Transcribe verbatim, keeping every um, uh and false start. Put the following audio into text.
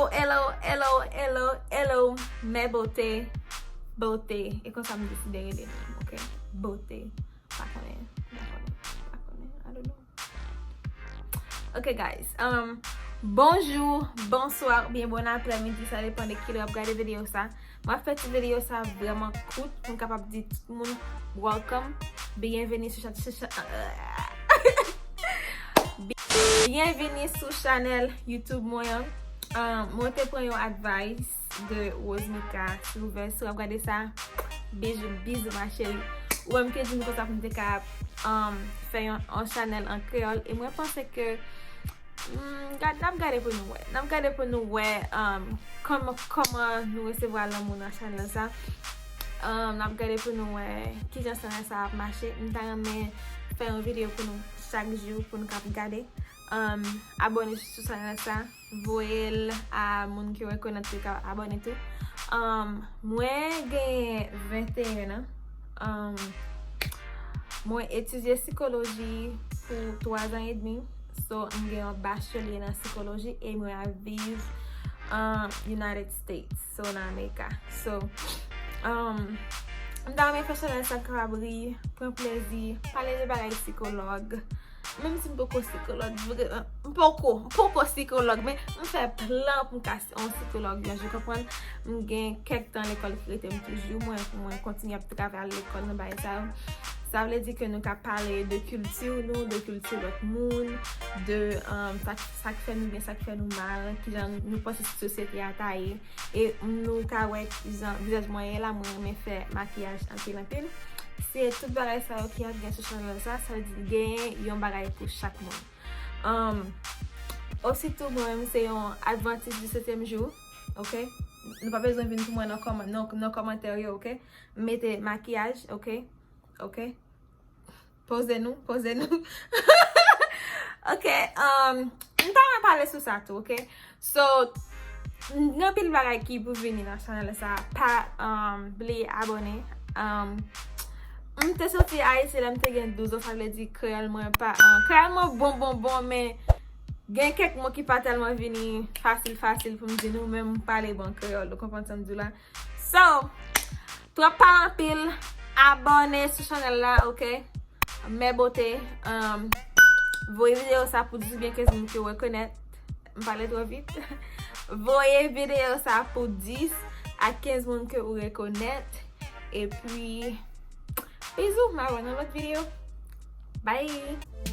Oh, hello, hello, hello, hello, mes beautés, beauté. E konsa m deside rele nou, ok? Beauté. Pa konnen, pa konnen, pa konnen, I don't know. Ok, guys. Um, bonjou, bonswa, oubyen bon aprèmidi, sa depann de kilè w ap gade videyo sa. Mwen ap fè ti videyo sa vrèman kout pou m kapab di tout moun welcome, byenveni sou chan-, chan-, chan-, byenveni sou chanèl YouTube mwen an. Um, mwen te pran yon advice de Rosemika Silvestre. W ap gade sa. Bijou, bizou, ma chérie. Ou menm ki di m konsa pou m te ka, um, fè yon, yon chanèl an kreyòl. E mwen panse ke, hmm, gad, n ap gade pou nou wè. N ap gade pou nou wè, um, kòman, kòman nou resevwa lanmou nan chanèl sa. Um, n ap gade pou nou wè kijan chanèl sa ap mache. M ta renmen fè yon videyo pou nou chak jou pou nou ka ap gade. Um, abòne sou chanèl sa. Voye l a moun ke w rekonèt ki ka abòne tou. Um, mwen gen venteyen an. Um, mwen etidye sikoloji pou twa zan edmi. So, m gen yon bachelier nan sikoloji e mwen ap viv an United States, so nan Amerika. So, um, m ta renmen fè chanèl sa kapab ri, pran plezi, pale de bagay sikològ. Menm si m poko sikològ, vre, m poko, m poko sikològ, men m fè plan pou m ka yon sikològ yon jou, konprann? M gen kèk tan lekòl ki rete m toujou, mwen, pou mwen kontinye ap travay al lekòl nan bagay sa yo. Sa vle di ke nou ka pale de kilti nou, de kilti lòt moun, de, um, sa, sa k fè nou byen, sa k fè nou mal, kijan nou panse sosyete a ta ye. E nou ka wè kijan vizaj mwen ye la, mwen renmen fè makiyaj anpil, anpil. Se tout bagay sa yo ki ap gen sou chanèl sa, sa vle di genyen yon bagay pou chak moun. Um, ositou, mwen menm se yon advantis di setyèm jou, ok? Nou pa bezwen vin pou mwen nan kòman-, nan, nan kòmantè yo, ok? M mete makiyaj, ok? Ok? Poze nou, poze nou. Ok, um, m ta renmen pale sou sa tou, ok? So, gen anpil bagay ki pou vini nan chanèl sa. Pa, um, bliye abòne. Um, m te soti Ayiti lè m te gen douz an, sa vle di kreyòl mwen pa, um, kreyòl mwen bon, bon, bon, men gen kèk mo ki pa tèlman vini fasil, fasil pou m di nou, men m pale bon kreyòl, ou konprann sa m di w la? So, twòp pale anpil, abòne sou chanèl la, ok? Mes beautés, um, voye videyo sa pou dis oubyen kenz moun ke w rekonèt. M pale twò vit. Voye videyo sa pou dis a kenz moun ke ou rekonèt. Epi, bizou, m a wè nan lòt videyo. Bye!